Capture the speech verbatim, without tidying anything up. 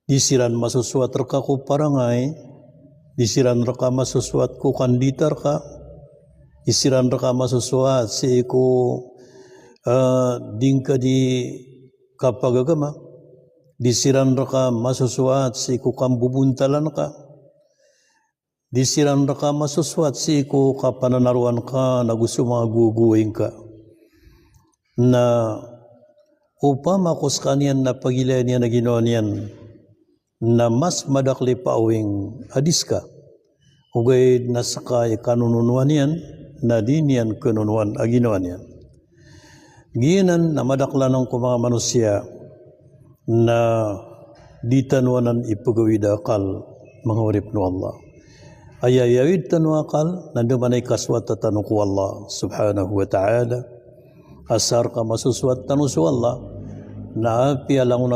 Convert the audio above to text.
Di siran masosowat rka ko parangay, di siran rka masosowat ko kandidata rka, di siran rka masosowat sii ko, eh, di ngka di kapagagama, di siran rka masosowat sii ko kambobontalan ka, di siran rka masosowat sii ko kapananarowan ka nago so manga gowagowai ngka. Na opama ko skaniyan na pagilayn iyan a ginawa niyan na mas madakl i paawing a di ska, ogaid na ska i kanononowan iyan na di niyan kanononowan a ginawa niyan. Giyanan na madakl anan ko manga manosiya na di tano anan ipagawid a akal, manga oripn o Allah. Aya iyawid tano a akal na da man a ikasowat tano ko Allah subhanahu wa ta'ala. Asar ka masosowat tano so Allah na apiya langon